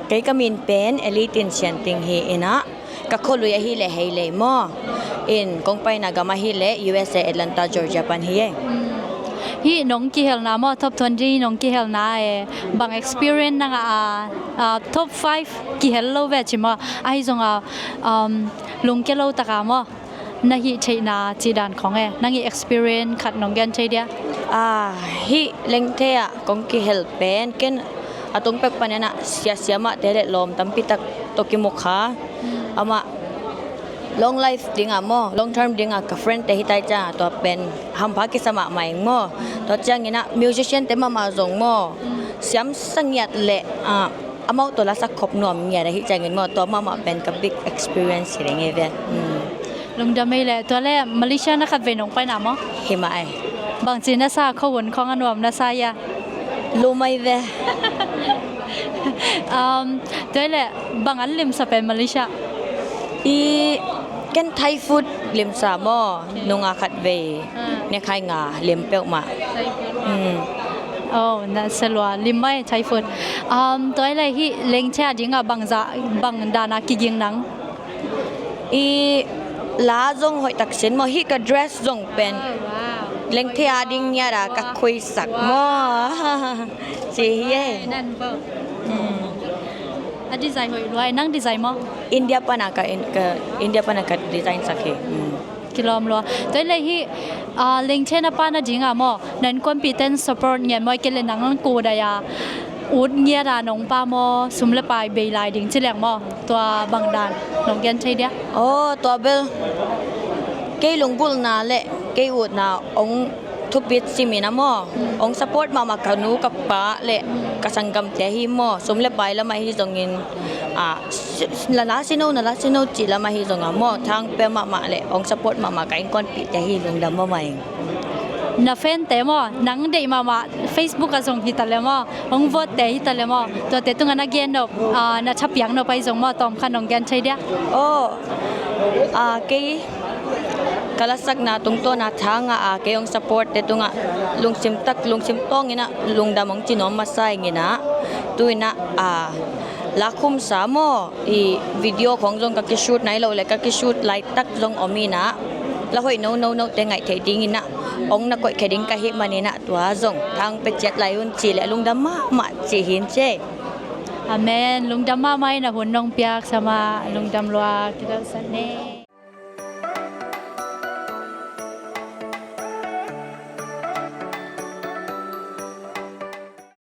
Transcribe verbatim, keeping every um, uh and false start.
Kei ka min pen Elitin Sianting hi in ah, ka khualui ahih leh Heilei maw. In kong paina gam ahih leh U S A Atlanta, Georgia pan hi ei. Hih nong kihelna maw, top twenty nong kihelna e, bang experience na ngah a, a, top five kihel lo ve ci maw. Ahi zong a, um, lungkia lo taka maw, na hih theihna cih dan khong e, nang ih experience khat nong gen thei dia? Ah, hih Lengthe ah kong kihel pen ken a tung pek panin ah siasia mahte le lawm tampi tak tawh kimu kha. Amah long life ding ah maw, long term ding ah ka friend te hi tai ciang tua pen hampha kisa mahmah ing maw. Tua ciangin ah musician te mahmah zong maw, siamsa ngiat le, ah, amau tawh lasak khop nuam ngiat ahih ciangin maw, tua mahmah pen ka big experience hi ding hi ve. Mm. Lungdam ei le, tua le Malaysia na khatvei nong paina maw? Hi mah ei. Bangci na sa, khuahun khong a nuam na sa hia? Lum ei ve. Um, tua le bang an limsa pen Malaysia? I ken Thai food limsa maw, nunga khatvei. Ah. Nekhai nga lim peuhmah. Thai food. Mm. Oh, na selua lim mai Thai food. Um, tua le hih Lengthe a ding ah bang za, bang dan a kiging nang? I la zong hoih tak sin maw, hih ka dress zong pen. Oh, wow. Lengthe a ding ngiat a ka khuisak maw. Ci hi ei. Nan bo. Mm. A design hoih lua ei, nang design maw? India pana ka in-, ka India pana ka design sak hi. Mm. Kilawm lua. Tua le hih, ah, Lengthe na pa na ding ah maw, na innkuanpih ten support ngiat maw, ahih kei le nang kudai a ut ngiat a nong pa maw, sum le pai bei lai ding ci leng maw, tua bang dan nong gen thei dia? Oh, tua bel kei lunggulhna le kei utna ong thupit simin ah maw, ong support mahmah ka nu ka pa le ka sanggamte hi maw, sum le pai lamah hi zongin, ah, si-, na la sino, na la sino cih lamah hi zong ah maw, thang pia mahmah le ong support mahmah ka innkuanpihte hi, lungdam mahmah ing. Na fan te maw, nang deih mahmah Facebook ah zong hi ta le maw, ong vote te hi ta le maw, tuate tungah na gen nop, ah, na thapiak nop ahi zong maw, tawmkhat nong gen thei dia? Oh, ah, kei ka lasakna tungtawn a thang a, a, kei ong support te tungah lungsim tak, lungsim tawng in ah lungdam ong ci nuam masa ing in ah, tu in ah, a, la khumsa maw, i video khong zong ka kishoot nai lo le ka kishoot laitak zong om in ah, la hoih nono note ngaih theih ding in ah ong na koihkhia ding ka hih man in ah, tua zong thang pia ciat lai un ci le lungdam mahmah ci hi in ci ei. Amen. Lungdam mahmah in ah, hun nong piak sama lungdam lua, kidalsan ne.